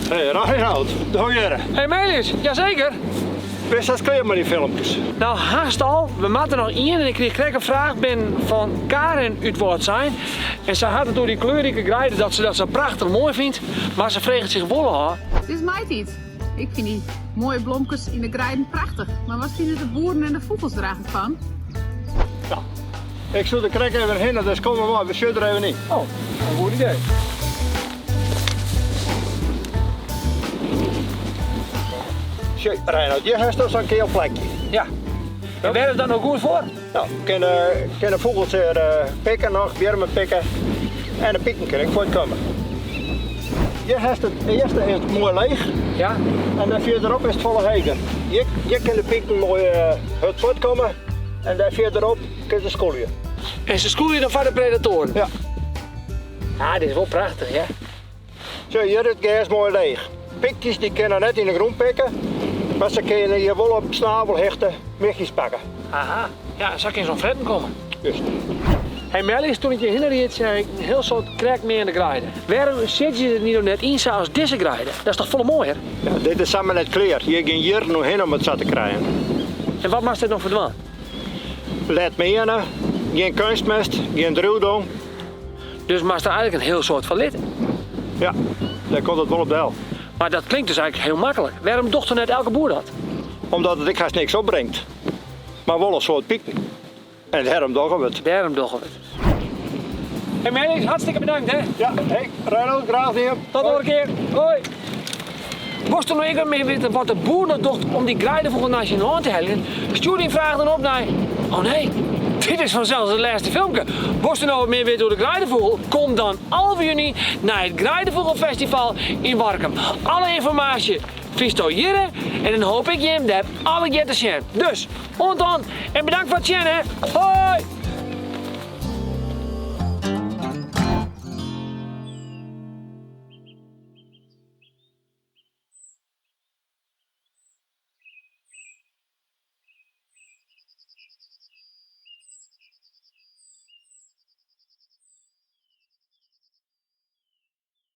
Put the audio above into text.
Hey Reinout, do hjirre. Hey Melis, jaseker. Bist hast klear mei dyn filmkes? No, hast al. We moatte noch ien en ik krige krekt in fraach binnen fan Karin út Wâldsein. En sy hat it oer dy kleurrike greide dat se dat sa prachtich moai fynt, mar se freget sich wol ôf. It is maitiid. Ik fyn dy moaie blomkes yn de greiden prachtich, mar wat fine de boeren en de fûgels der eigentlik fan? No, ik soe der krekt even hinne, dus kom mar mei, we sjogge der even yn. Oh, in goed idee. Sjoch, Reinout, hjir hast no sa'n keal plakje. Ja. En wêr is dat no goed foar? No, kinne, kinne fûgels hjir eh, pikke noch, wjirmen pikke. En de piken kinne ek fuortkomme. Hjir hast it earste is moai leech. Ja. En dan fierderop is it folle heger. Hjir, hjir kinne de piken moai uh, hurd fuortkomme. En dêr fierderop kinne se skûlje. En se skûlje dan foar de predatoaren? Ja. Ah, dit is wol prachtich, ja. Sjoch, hjir is it gers moai leech. Pykjes dy kinne net yn de grûn pikke, mar se kinne hjir wol op snavelhichte michjes pakke. Aha, ja, sa kin se oan fretten komme. Just. Hey Melis, toen ik hjir hinne ried, seach ik in hiel soad krekt meande greide. Wêrom siedzje se it no net yn sa as dizze greide? Dat is toch folle moaier? Ja, dit is samar net klear. Hjir gean jierren oerhinne om it sa te krijen. En wat moatst der noch foar dwaan? Let meane, gjin keunstmest, gjin driuwdong. Dus moatst der eigentlik in hiel soad foar litte. Ja, dêr komt it wol op del. Mar dat klinkt dus eigentlik hiel maklik. Wêrom docht dan net elke boer dat? Omdat it ek hast niks opbringt, mar wol in soad piken. En dêrom dogge we it. Dêrom dogge we it. Hey Melis, hartstikke bedankt hè. Ja, hey, Reinout, graach dien. Tot de oare kear. Hoi. Wolsto no ek wat mear witte wat de boer no docht om dy greidefûgel nei syn lân te heljen? Stjoer dyn fraach dan op nei. Oh nee, dit is fansels it lêste filmke. Wolsto no wat mear witte oer de greidefûgel? Kom dan 11 juny nei it Greidefûgelfestival yn Warkum. Alle ynformaasje fynsto hjirre en dan hoop ik jim dêr allegear te sjen. Dus, oant dan en bedankt foar it sjen hè. Hoi!